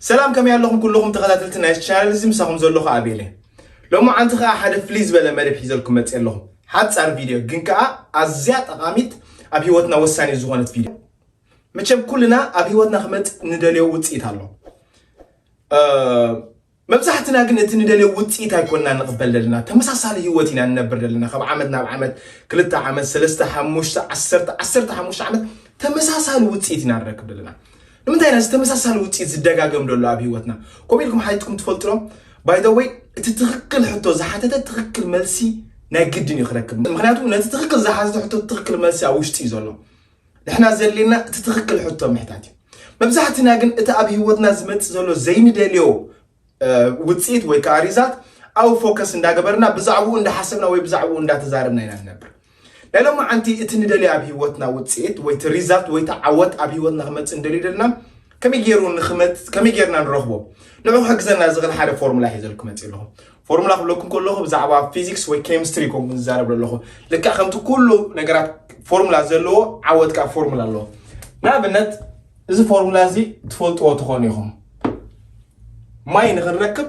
ሰላም፣ ከመይ ኣለኹም ኩልኹም ተኸታተልቲ ናይ ቻነል እዚ? ምሳኹም ዘለኹ ኣቤለ። ሎሚ ዓንቲ ከኣ ሓደ ፍልይ ዝበለ መደብ ሒዘልኩም መፅእ ኣለኹ። ሓፃር ቪድዮ ግን ከኣ ኣዝያ ጠቓሚት፣ ኣብ ህይወትና ወሳኒ ዝኾነት ቪድዮ። መቸም ኩልና ኣብ ህይወትና ክመፅእ ንደልዮ ውፅኢት ኣሎ። መብዛሕትና ግን እቲ ንደልዮ ውፅኢት ኣይኮንና ንቕበል ዘለና። ተመሳሳሊ ህይወት ኢና ንነብር ዘለና። ካብ ዓመት ናብ ዓመት፣ ክልተ ዓመት፣ ሰለስተ፣ ሓሙሽተ፣ ዓሰርተ፣ ዓሰርተ ሓሙሽተ ዓመት ተመሳሳሊ ውፅኢት ኢና ንረክብ ዘለና። ንምንታይ ኢና እዚ ተመሳሳሊ ውፅኢት ዝደጋገም ዘሎ ኣብ ህይወትና? ከምኡ ኢልኩም ሓቲትኩም ትፈልጡ ዶ? ባይ ዘ ወይ፣ እቲ ትኽክል ሕቶ ዝሓተተ ትኽክል መልሲ ናይ ግድን እዩ ክረክብ። ምክንያቱ ነቲ ትኽክል ዝሓተተ ሕቶ ትኽክል መልሲ ኣብ ውሽጢ እዩ ዘሎ። ንሕና ዘድልየና እቲ ትኽክል ሕቶ ምሕታት እዩ። መብዛሕትና ግን እቲ ኣብ ህይወትና ዝመፅእ ዘሎ ዘይንደልዮ ውፅኢት ወይ ከዓ ሪዛልት ኣብኡ ፎከስ እንዳገበርና፣ ብዛዕባኡ እንዳሓሰብና ወይ ብዛዕባኡ እንዳተዛረብና ኢና ንነብር። ናይ ሎማዓንቲ እቲ ንደልዮ ኣብ ህይወትና ውፅኢት ወይ እቲ ሪዛልት ወይ እቲ ዓወት ኣብ ህይወትና ክመፅእ እንደልዩ ደልና ከመይ ገይሩ ንክመፅ ከመይ ገይርና ንረኽቦ? ንዑ ክሕግዘና ዝኽእል ሓደ ፎርሙላ ሒዘልኩም መፅእ ኣለኹ። ፎርሙላ ክብለኩም ከለኹ ብዛዕባ ፊዚክስ ወይ ኬሚስትሪ ኮንኩ ዝዛረብ ኣለኹ። ልክዕ ከምቲ ኩሉ ነገራት ፎርሙላ ዘለዎ ዓወት ከዓ ፎርሙላ ኣለዎ። ንኣብነት እዚ ፎርሙላ እዚ ትፈልጥዎ ትኾኑ ኢኹም። ማይ ንክንረክብ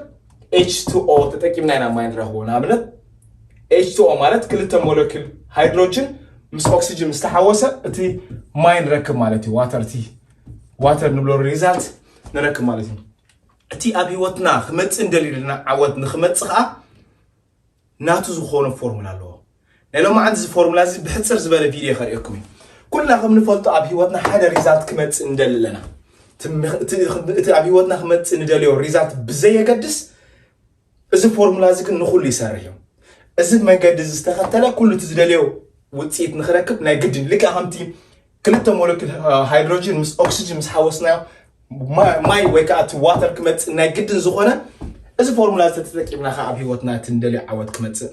ኤች ቱ ኦ ተጠቂምና ኢና ማይ ንረኽቦ። ንኣብነት ኤች ቱ ኦ ማለት ክልተ ሞለኪል ሃይድሮጅን ምስ ኦክሲጅን ምስ ተሓወሰ እቲ ማይ ንረክብ ማለት እዩ። ዋተር፣ እቲ ዋተር ንብሎ ሪዛልት ንረክብ ማለት እዩ። እቲ ኣብ ህይወትና ክመፅእ እንደልዩ ዘለና ዓወት ንክመፅእ ከዓ ናቱ ዝኾነ ፎርሙላ ኣለዎ። ናይ ሎማዓንቲ እዚ ፎርሙላ እዚ ብሕፅር ዝበለ ቪድዮ ከርእየኩም እዩ። ኩልና ከም ንፈልጦ ኣብ ህይወትና ሓደ ሪዛልት ክመፅእ እንደሊ ኣለና። እቲ ምኽ- እቲ- እቲ ኣብ ህይወትና ክመፅእ ንደልዮ ሪዛልት ብዘየገድስ እዚ ፎርሙላ እዚ ግን ንኹሉ ይሰርሕ እዩ። እዚ መንገዲ እዚ ዝተኸተለ ኩሉ እቲ ዝደልዮ ውፅኢት ንክረክብ ናይ ግድን ልክዕ ከምቲ ክልተ ሞለኪል ሃይድሮጅን ምስ ኦክሲጅን ምስ ሓወስናዮ ማ- ማይ ወይ ከዓ እቲ ዋተር ክመፅእ ናይ ግድን ዝኾነ እዚ ፎርሙላ ዝተተጠቂምና ከዓ ኣብ ህይወትና እቲ ንደልዮ ዓወት ክመፅእ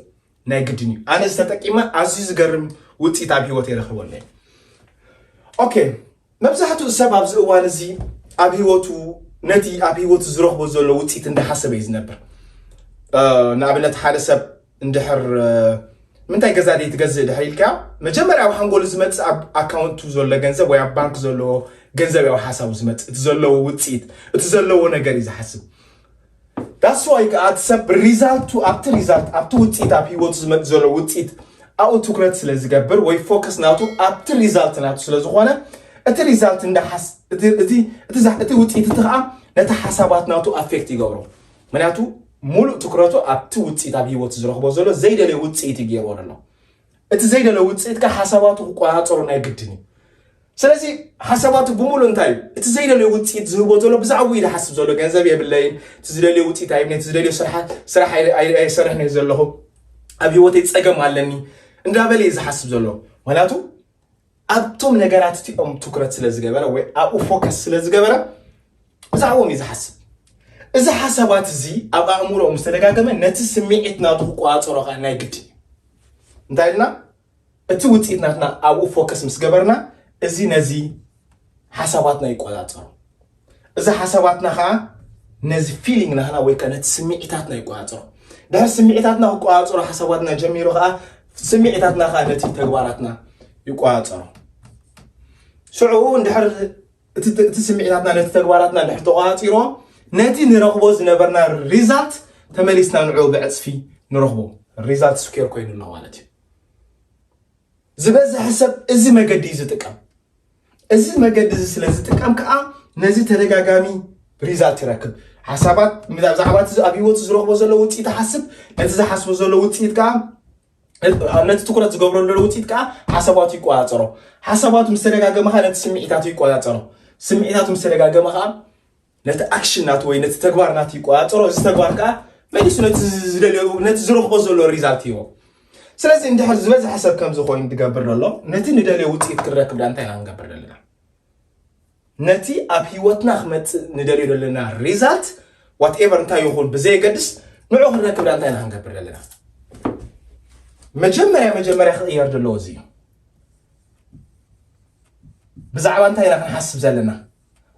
ናይ ግድን እዩ። ኣነ ዝተጠቂመ ኣዝዩ ዝገርም ውፅኢት ኣብ ህይወት የረክበለይ። ኦኬ፣ መብዛሕትኡ ሰብ ኣብዚ እዋን እዚ ኣብ ህይወቱ ነቲ ኣብ ህይወቱ ዝረኽቦ ዘሎ ውፅኢት እንዳሓሰበ እዩ ዝነብር። ንኣብነት ሓደ ሰብ እንድሕር ምንታይ ገዛ ደይ ትገዝእ ድሕር ኢልካ መጀመርያ ኣብ ሓንጎሉ ዝመፅእ ኣብ ኣካውንቱ ዘሎ ገንዘብ ወይ ኣብ ባንክ ዘለዎ ገንዘብ ያው ሓሳቡ ዝመፅእ እቲ ዘለዎ ውፅኢት እቲ ዘለዎ ነገር እዩ ዝሓስብ። ዳስዋይ ከዓ እቲ ሰብ ሪዛልቱ ኣብቲ ሪዛልት ኣብቲ ውፅኢት ኣብ ህይወቱ ዝመፅእ ዘሎ ውፅኢት ኣብኡ ትኩረት ስለ ዝገብር ወይ ፎከስ ናቱ ኣብቲ ሪዛልት ናቱ ስለ ዝኾነ እቲ ሪዛልት እንዳሓስ እቲ ውፅኢት እቲ ከዓ ነቲ ሓሳባት ናቱ ኣፌክት ይገብሮ። ምክንያቱ ሙሉእ ትኩረቱ ኣብቲ ውፅኢት ኣብ ህይወቱ ዝረኽቦ ዘሎ ዘይደለየ ውፅኢት እዩ ገይርዎ ዘሎ። እቲ ዘይደለየ ውፅኢት ከዓ ሓሳባቱ ክቆፃፀሮ ናይ ግድን እዩ። ስለዚ ሓሳባቱ ብምሉእ እንታይ እዩ እቲ ዘይደለየ ውፅኢት ዝህቦ ዘሎ? ብዛዕባኡ እዩ ዝሓስብ ዘሎ። ገንዘብ የብለይን፣ እቲ ዝደልዮ ውፅኢት ኣይብለይን፣ እቲ ዝደልዮ ስራሕ ኣይሰርሕን እየ ዘለኹ፣ ኣብ ህይወተይ ፀገም ኣለኒ እንዳበለ እዩ ዝሓስብ ዘሎ። ምክንያቱ ኣብቶም ነገራት እቲኦም ትኩረት ስለ ዝገበረ ወይ ኣብኡ ፎከስ ስለ ዝገበረ ብዛዕባኦም እዩ ዝሓስብ። እዚ ሓሳባት እዚ ኣብ ኣእምሮኡ ምስ ተደጋገመ ነቲ ስምዒት ናቱ ክቆፃፀሮ ከዓ ናይ ግድን እዩ። እንታይ ኢልና እቲ ውፅኢት ናትና ኣብኡ ፎከስ ምስ ገበርና እዚ ነዚ ሓሳባትና ይቆፃፀሮ። እዚ ሓሳባትና ከዓ ነዚ ፊሊንግ ናትና ወይ ከዓ ነቲ ስምዒታትና ይቆፃፀሮ። ድሕሪ ስምዒታትና ክቆፃፀሮ ሓሳባትና ጀሚሩ ከዓ ስምዒታትና ከዓ ነቲ ተግባራትና ይቆፃፀሮ። ሽዑ እንድሕር እቲ ስምዒታትና ነቲ ተግባራትና እንድሕር ተቆፃፂሮ ነቲ ንረኽቦ ዝነበርና ሪዛልት ተመሊስና ንዑ ብዕፅፊ ንረኽቦ። ሪዛልት ስኩር ኮይኑ ኣሎ ማለት እዩ። ዝበዝሐ ሰብ እዚ መገዲ እዩ ዝጥቀም። እዚ መገዲ እዚ ስለ ዝጥቀም ከዓ ነዚ ተደጋጋሚ ሪዛልት ይረክብ። ሓሳባት ብዛዕባ እቲ ኣብ ህይወቱ ዝረኽቦ ዘሎ ውፅኢት ሓስብ፣ ነቲ ዝሓስቦ ዘሎ ውፅኢት ከዓ ነቲ ትኩረት ዝገብረሉ ዘሎ ውፅኢት ከዓ ሓሳባቱ ይቆፃፀሮ። ሓሳባቱ ምስ ተደጋገመ ከዓ ነቲ ስምዒታቱ ይቆፃፀሮ። ስምዒታቱ ምስ ተደጋገመ ከዓ ነቲ ኣክሽን ናቱ ወይ ነቲ ተግባር ናቱ ይቆፃፀሮ። እዚ ተግባር ከዓ መሊሱ ነቲ ዝደልዮ ነቲ ዝረኽቦ ዘሎ ሪዛልት ይዎ። ስለዚ እንድሕር ዝበዝሐ ሰብ ከምዚ ኮይኑ ዝገብር ዘሎ ነቲ ንደልዮ ውፅኢት ክንረክብ ዳ እንታይ ኢና ክንገብር ዘለና? ነቲ ኣብ ህይወትና ክመፅእ ንደልዮ ዘለና ሪዛልት ዋትኤቨር እንታይ ይኹን ብዘየገድስ ንዑ ክንረክብ ዳ እንታይ ኢና ክንገብር ዘለና? መጀመርያ መጀመርያ ክቕየር ዘለዎ እዚ እዩ። ብዛዕባ እንታይ ኢና ክንሓስብ ዘለና?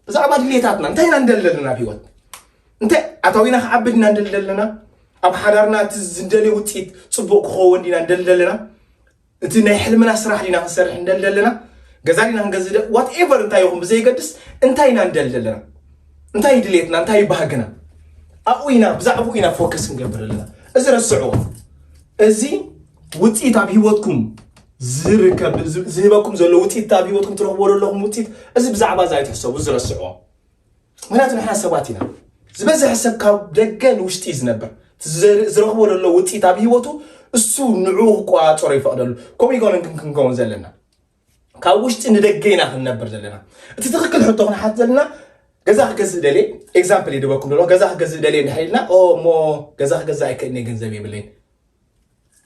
ብዛዕባ ድሌታትና እንታይ ኢና ንደሊ ዘለና ኣብ ህይወት? እንታይ ኣታዊና ክዓቢ ድና ንደሊ ዘለና? ኣብ ሓዳርና እቲ ዝደልዮ ውፅኢት ፅቡቕ ክኸውን ዲና ንደሊ ዘለና? እቲ ናይ ሕልምና ስራሕ ዲና ክንሰርሕ ንደሊ ዘለና? ገዛ ዲና ክንገዝእ ዋትኤቨር እንታይ ይኹን ብዘየገድስ እንታይ ኢና ንደሊ ዘለና? እንታይ ድሌትና እንታይ ባህግና ኣብኡ ኢና ብዛዕባኡ ኢና ፎከስ ክንገብር ኣለና። እዚ ረስዕዎ። እዚ ውፅኢት ኣብ ህይወትኩም ዝርከብ ዝህበኩም ዘሎ ውፅኢት ኣብ ህይወትኩም ትረኽቦ ዘለኹም ውፅኢት እዚ ብዛዕባ እዚ ኣይትሕሰቡ። እዚ ረስዕዎ። ምክንያቱ ንሕና ሰባት ኢና። ዝበዝሐ ሰብ ካብ ደገ ንውሽጢ እዩ ዝነብር። ዝረኽቦ ዘሎ ውፅኢት ኣብ ህይወቱ እሱ ንዑ ክቆፃፀሮ ይፈቕደሉ። ከምኡ ይኮነ ግን ክንከውን ዘለና ካብ ውሽጢ ንደገ ኢና ክንነብር ዘለና። እቲ ትኽክል ሕቶ ክንሓት ዘለና ገዛ ክገዝእ ደልየ፣ ኤግዛምፕል ይድበኩም ደሎ ገዛ ክገዝእ ደልየ እንድሕር ኢልና እሞ ገዛ ክገዝእ ኣይክእልኒ ገንዘብ የብለይን።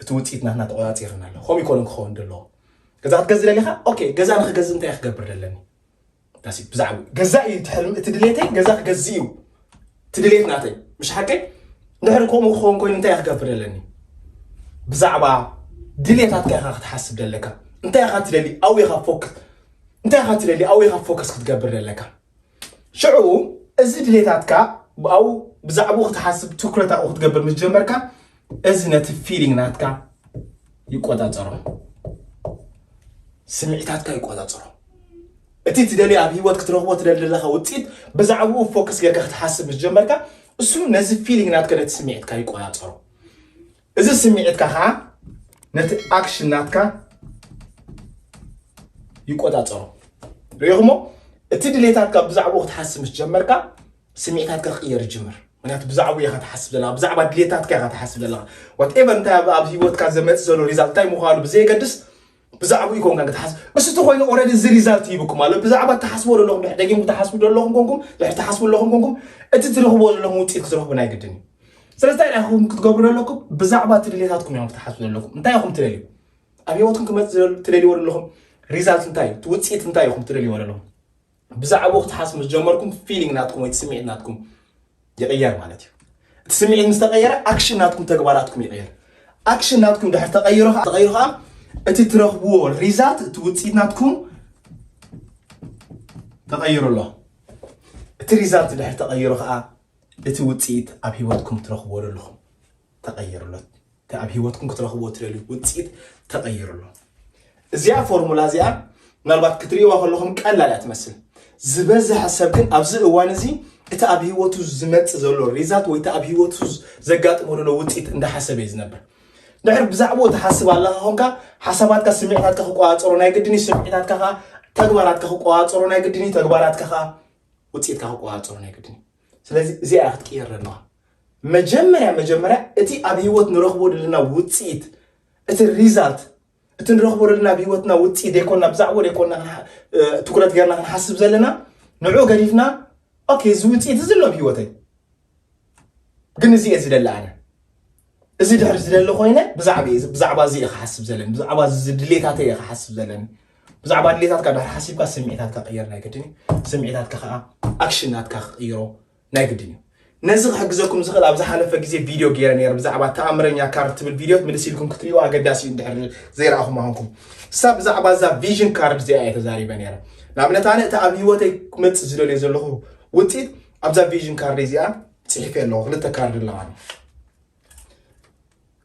እቲ ውፅኢት ናትና ተቆፃፂርና ኣሎ። ከምኡ ይኮነ ክኸውን ደለዎ። ገዛ ክትገዝእ ደሊኻ? ኦኬ፣ ገዛ ንክገዝእ እንታይ ክገብር ደለኒ? ብዛዕባ ገዛ እዩ እቲ ድሌተይ፣ ገዛ ክገዝእ እዩ እቲ ድሌት ናተይ። ምሽ ሓቀይ? እንድሕር ከምኡ ክኸውን ኮይኑ እንታይ ክገብር ደለኒ? ብዛዕባ ድሌታትካ ኢኻ ክትሓስብ ደለካ። እንታይ ኢኻ ትደሊ? ኣው ኢኻ ፎከስ እንታይ ኢኻ ትደሊ? ኣው ኢኻ ፎከስ ክትገብር ደለካ። ሽዑ እዚ ድሌታትካ ብኣው ብዛዕባኡ ክትሓስብ ትኩረት ኣብኡ ክትገብር ምስ ጀመርካ እዚ ነቲ ፊሊንግ ናትካ ይቆፃፀሮ። ስምዒታትካ ይቆፃፀሮ። እቲ ትደሊ ኣብ ህይወት ክትረኽቦ ትደሊ ዘለካ ውፅኢት ብዛዕባኡ ፎከስ ጌርካ ክትሓስብ ምስ ጀመርካ እሱ ነዚ ፊሊንግ ናትካ ነቲ ስምዒትካ ይቆፃፀሮ። እዚ ስምዒትካ ከዓ ነቲ ኣክሽን ናትካ ይቆፃፀሮ። ሪኢኹሞ? እቲ ድሌታትካ ብዛዕባኡ ክትሓስብ ምስ ጀመርካ ስምዒታትካ ክቅየር ይጅምር። ምክንያቱ ብዛዕባኡ ኢኻ ትሓስብ ዘለካ፣ ብዛዕባ ድሌታትካ ኢኻ ትሓስብ ዘለካ። ዋትኤቨር እንታይ ኣብ ኣብ ህይወትካ ዘመፅእ ዘሎ ሪዛልት እንታይ ምዃኑ ብዘየገድስ ብዛዕባኡ ይኮንካ ክትሓስብ። እሱ ተኮይኑ ኦረዲ እዚ ሪዛልት ይህብኩም ኣሎ። ብዛዕባ ትሓስቦ ዘለኹም ድሕር ደጊም ክትሓስቡ ዘለኹም ኮንኩም ድሕር ትሓስቡ ኣለኹም ኮንኩም እቲ ትረኽቦ ዘለኹም ውፅኢት ክትረኽቡ ናይ ግድን እዩ። ስለዚ እንታይ ኢኹም ክትገብሩ ዘለኩም? ብዛዕባ እቲ ድሌታትኩም እዮም ክትሓስቡ ዘለኩም። እንታይ ኢኹም ትደልዩ? ኣብ ህይወትኩም ክመፅእ ዝደል- ትደልይዎ ዘለኹም ሪዛልት እንታይ እዩ? እቲ ውፅኢት እንታይ ኢኹም ትደልይዎ ዘለኹም? ብዛዕባኡ ክትሓስቡ ምስ ጀመርኩም ፊሊንግ ናትኩም ወይ እቲ ስምዒት ናትኩም ይቕየር ማለት እዩ። እቲ ስምዒት ምስ ተቐየረ ኣክሽን ናትኩም ተግባራትኩም ይቕየር። ኣክሽን ናትኩም ድሕር ተቐይሩ ከዓ ተቐይሩ ከዓ እቲ ትረኽብዎ ሪዛልት እቲ ውፅኢት ናትኩም ተቐይሩ ኣሎ። እቲ ሪዛልት ድሕር ተቐይሩ ከዓ እቲ ውፅኢት ኣብ ህይወትኩም ትረኽብዎ ዘለኹም ተቐይሩ ኣሎ። እቲ ኣብ ህይወትኩም ክትረኽብዎ ትደልዩ ውፅኢት ተቐይሩ ኣሎ። እዚኣ ፎርሙላ እዚኣ ምናልባት ክትርእይዋ ከለኹም ቀላል እያ ትመስል። ዝበዝሐ ሰብ ግን ኣብዚ እዋን እዚ እቲ ኣብ ህይወቱ ዝመፅእ ዘሎ ሪዛልት ወይ እቲ ኣብ ህይወቱ ዘጋጥሞ ዘሎ ውፅኢት እንዳሓሰበ እዩ ዝነብር። ድሕር ብዛዕባኡ ትሓስብ ኣለካ ኮንካ ሓሳባትካ ስምዒታትካ ክቆፃፀሮ ናይ ግድን እዩ። ስምዒታትካ ከዓ ተግባራትካ ክቆፃፀሮ ናይ ግድን እዩ። ተግባራትካ ከዓ ውፅኢትካ ክቆፃፀሮ ናይ ግድን እዩ። ስለዚ እዚኣ ክትቅየር ኣለዋ። መጀመርያ መጀመርያ እቲ ኣብ ህይወት ንረኽቦ ዘለና ውፅኢት እቲ ሪዛልት እቲ ንረኽቦ ዘለና ኣብ ህይወትና ውፅኢት ዘይኮንና ብዛዕባ ዘይኮንና ክንሓ- እ፣ ትኩረት ገርና ክንሓስብ ዘለና ንዑ ገዲፍና ኦኬ እዚ ውፅኢት እዚ ኣሎ ኣብ ህይወተይ ግን እዚ እየ ዝደሊ ኣነ እዚ ድሕር ዝደሊ ኮይነ ብዛዕባ እዚ ብዛዕባ እዚ እየ ክሓስብ ዘለኒ ብዛዕባ እዚ ድሌታተይ እየ ክሓስብ ዘለኒ ብዛዕባ ድሌታትካ ድሕር ሓሲብካ ስምዒታትካ ቅየር ናይ ግድን እዩ ስምዒታትካ ከዓ ኣክሽን ናትካ ክቅይሮ ናይ ግድን እዩ ነዚ ክሕግዘኩም ዝኽእል ኣብ ዝሓለፈ ግዜ ቪድዮ ገይረ ነይረ ብዛዕባ ተኣምረኛ ካርድ ትብል ቪድዮ ምልስ ኢልኩም ክትሪእዎ ኣገዳሲ እዩ እንድሕር ዘይረኣኹም ኣኹንኩም እሳ ብዛዕባ እዛ ቪዥን ካርድ እዚኣ እየ ተዛሪበ ነይረ ንኣብነት ኣነ እቲ ኣብ ህይወተይ ክመፅእ ዝደልዮ ዘለኹ ውፅኢት ኣብዛ ቪዥን ካርድ እዚኣ ፅሒፈ ኣለኹ ክልተ ካርድ ኣለዋኒ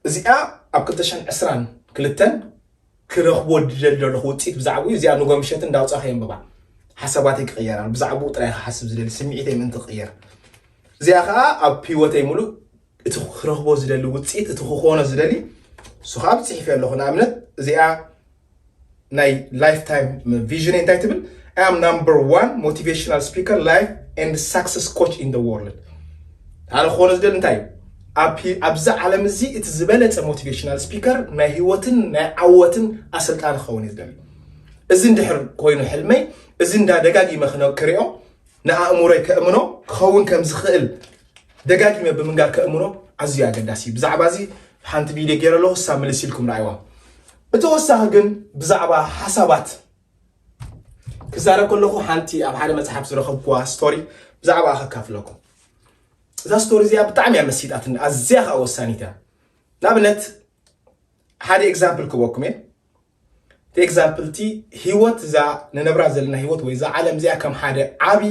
እዚኣ ኣብ ክልተ ሽሕን ዕስራን ክልተን ክረኽቦ ዝደሊ ዘለኹ ውፅኢት ብዛዕባኡ እዚኣ ንጎ ምሸት እንዳውፃ ከየንብባ ሓሳባተይ ክቕየር ኣሎ ብዛዕባኡ ጥራይ ክሓስብ ዝደሊ ስምዒተይ ምእንቲ ክቕየር እዚኣ ከዓ ኣብ ህይወተይ ሙሉእ እቲ ክረኽቦ ዝደሊ ውፅኢት እቲ ክኾኖ ዝደሊ እሱ ከዓ ብፅሒፈ ኣለኹ ንኣብነት እዚኣ ናይ ላይፍ ታይም ቪዥን እንታይ ትብል I am number one motivational speaker life and success coach in the world ኣነ ክኾነ ዝደሊ እንታይ እዩ ኣብዚ ዓለም እዚ እቲ ዝበለፀ ሞቲቬሽናል ስፒከር ናይ ህይወትን ናይ ዓወትን ኣሰልጣኒ ክኸውን እዩ ዝደሊ እዚ እንድሕር ኮይኑ ሕልመይ እዚ እንዳ ደጋጊመ ክሪኦ ንኣእምሮይ ከእምኖ ክኸውን ከም ዝኽእል ደጋጊመ ብምንጋር ከእምኖ ኣዝዩ ኣገዳሲ እዩ ብዛዕባ እዚ ሓንቲ ቪድዮ ገይረ ኣለኹ እሳ ምልስ ኢልኩም ረኣይዋ ብተወሳኺ ግን ብዛዕባ ሓሳባት ክዛረብ ከለኹ ሓንቲ ኣብ ሓደ መፅሓፍ ዝረኸብኩዋ ስቶሪ ብዛዕባ ከካፍለኩም እዛ ስቶሪ እዚኣ ብጣዕሚ እያ መሲጣትኒ ኣዝያ ከዓ ወሳኒት እያ ንኣብነት ሓደ ኤግዛምፕል ክበኩም እየ እቲ ኤግዛምፕል እቲ ህይወት እዛ ንነብራ ዘለና ህይወት ወይ እዛ ዓለም እዚኣ ከም ሓደ ዓብዪ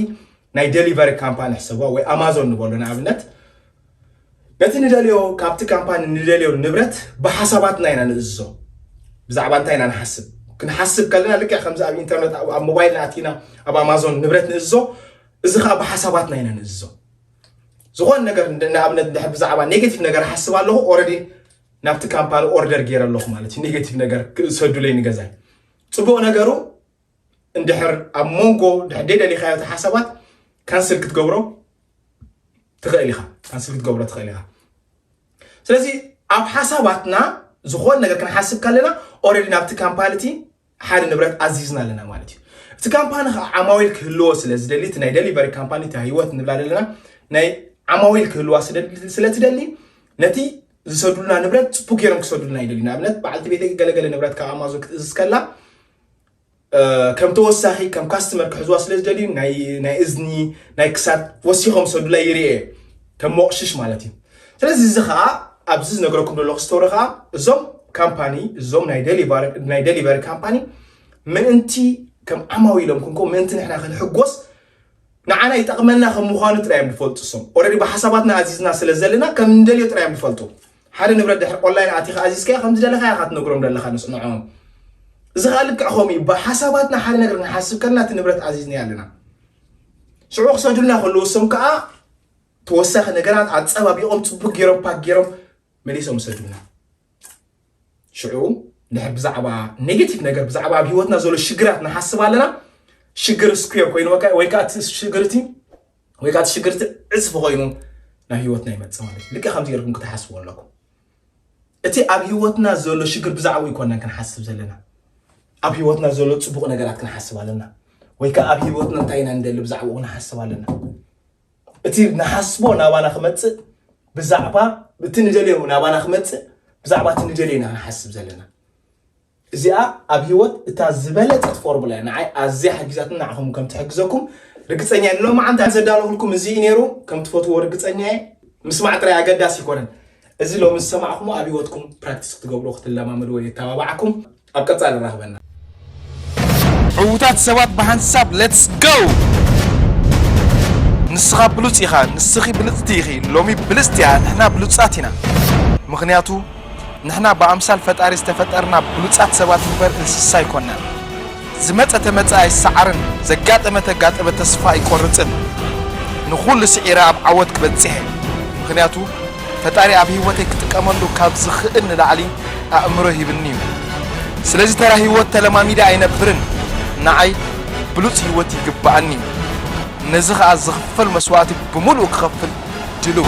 ናይ ደሊቨሪ ካምፓኒ ሕሰብዋ ወይ ኣማዞን ንበሎ ንኣብነት ነቲ ንደልዮ ካብቲ ካምፓኒ ንደልዮ ንብረት ብሓሳባትና ኢና ንእዝዞ ብዛዕባ እንታይ ኢና ንሓስብ ክንሓስብ ከለና ልክዕ ከምዚ ኣብ ኢንተርነት ኣብ ሞባይል ንኣቲና ኣብ ኣማዞን ንብረት ንእዝዞ እዚ ከዓ ብሓሳባትና ኢና ንእዝዞ። ዝኾነ ነገር ንኣብነት ድሕር ብዛዕባ ኔጌቲቭ ነገር ሓስብ ኣለኹ ኦረዲ ናብቲ ካምፓኒ ኦርደር ገይረ ኣለኹ ማለት እዩ። ኔጌቲቭ ነገር ክሰዱለይ ንገዛይ። ፅቡቕ ነገሩ እንድሕር ኣብ መንጎ ድሕር ደይደሊኻዮ እቲ ሓሳባት ካንስል ክትገብሮ ትኽእል ኢኻ። ካንስል ክትገብሮ ትኽእል ኢኻ። ስለዚ ኣብ ሓሳባትና ዝኾን ነገር ክንሓስብ ከለና ኦረዲ ናብቲ ካምፓኒ እቲ ሓደ ንብረት ኣዚዝና ኣለና ማለት እዩ። እቲ ካምፓኒ ከዓ ዓማዊል ክህልዎ ስለ ዝደሊ እቲ ናይ ደሊቨሪ ካምፓኒ እታ ህይወት ንብላ ዘለና ናይ ዓማዊል ክህልዋ ስለ ትደሊ ነቲ ዝሰዱልና ንብረት ፅቡቅ ገይሮም ክሰዱልና ይደልዩ። ንኣብነት በዓልቲ ቤተይ ገለገለ ንብረት ካብ ኣማዞን ክትእዝዝ ከላ ከም ተወሳኺ ከም ካስተመር ክሕዝዋ ስለ ዝደልዩ ናይ እዝኒ ናይ ክሳድ ወሲኾም ሰዱላ ይርኤ ከም መቕሽሽ ማለት እዩ። ስለዚ እዚ ከዓ ኣብዚ ዝነግረኩም ዘለኹ ስቶሪ ከዓ እዞም ካምፓኒ እዞም ናይ ደሊቨሪ ካምፓኒ ምእንቲ ከም ዓማዊ ኢሎም ክንኮ ምእንቲ ንሕና ክንሕጎስ ንዓና ይጠቕመና ከም ምዃኑ ጥራይ እዮም ዝፈልጡ። እሶም ኦረዲ ብሓሳባትና ኣዚዝና ስለ ዘለና ከም ንደልዮ ጥራይ እዮም ዝፈልጡ። ሓደ ንብረት ድሕር ኦንላይን ኣቲኻ ኣዚዝካዮ ከም ዝደለኻዮ ኢኻ ትነግሮም ዘለኻ ንስ ንዕኦም። እዚ ከዓ ልክዕ ከምኡ እዩ። ብሓሳባትና ሓደ ነገር ንሓስብ ከለና እቲ ንብረት ኣዚዝናዮ ኣለና። ሽዑ ክሰዱልና ከለዉ እሶም ከዓ ተወሳኺ ነገራት ኣፀባቢቖም ፅቡቅ ገይሮም ፓክ ገይሮም መሊሶም ይሰዱልና። ሽዑ ድሕር ብዛዕባ ኔጌቲቭ ነገር ብዛዕባ ኣብ ህይወትና ዘሎ ሽግራት ንሓስብ ኣለና። ሽግር ስኩር ኮይኑ ወይ ከዓ እቲ ሽግር እቲ ወይ ከዓ እቲ ሽግር እቲ ዕፅፊ ኮይኑ ናብ ህይወትና ይመፅእ ማለት እዩ። ልክዕ ከምዚ ጌርኩም ክትሓስቡ ኣለኩም። እቲ ኣብ ህይወትና ዘሎ ሽግር ብዛዕባ ይኮና ክንሓስብ ዘለና። ኣብ ህይወትና ዘሎ ፅቡቅ ነገራት ክንሓስብ ኣለና። ወይ ከዓ ኣብ ህይወትና እንታይ ኢና ንደሊ ብዛዕባኡ ክንሓስብ ኣለና። እቲ ንሓስቦ ናባና ክመፅእ ብዛዕባ እቲ ንደልዮ ናባና ክመፅእ ብዛዕባ እቲ ንደልዮ ኢና ክንሓስብ ዘለና። እዚኣ ኣብ ህይወት እታ ዝበለፀት ፎርሙላ እያ። ንዓይ ኣዝያ ሓጊዛትን ንዓኹም ከም ትሕግዘኩም ርግፀኛ እየ። ሎማዓንቲ ዘዳለኹልኩም እዚ እዩ ነይሩ። ከም ትፈትዎ ርግፀኛ እየ። ምስማዕ ጥራይ ኣገዳሲ ኣይኮነን። እዚ ሎሚ ዝሰማዕኩሞ ኣብ ህይወትኩም ፕራክቲስ ክትገብሩ ክትለማመድዎ የተባባዓኩም። ኣብ ቀፃሊ ንራኽበና። ዕዉታት ሰባት ብሓንሳብ let's go። ንስኻ ብሉፅ ኢኻ፣ ንስኺ ብልፅቲ ኢኺ። ሎሚ ብልፅቲ እያ፣ ንሕና ብሉፃት ኢና። ምኽንያቱ ንሕና ብኣምሳል ፈጣሪ ዝተፈጠርና ብሉፃት ሰባት እምበር እንስሳ ኣይኮናን። ዝመፀ ተመፀ ኣይሰዓርን፣ ዘጋጠመ ተጋጠመ ተስፋ ኣይቆርፅን። ንኹሉ ስዒረ ኣብ ዓወት ክበፅሕ እየ። ምኽንያቱ ፈጣሪ ኣብ ህይወተይ ክጥቀመሉ ካብ ዝኽእል ንላዕሊ ኣእምሮ ሂብኒ እዩ። ስለዚ ተራ ህይወት ተለማሚደ ኣይነብርን። ንዓይ ብሉፅ ህይወት ይግበኣኒ እዩ። ነዚ ኸዓ ዝኽፈል መስዋእቲ ብምሉኡ ክኸፍል ድልው።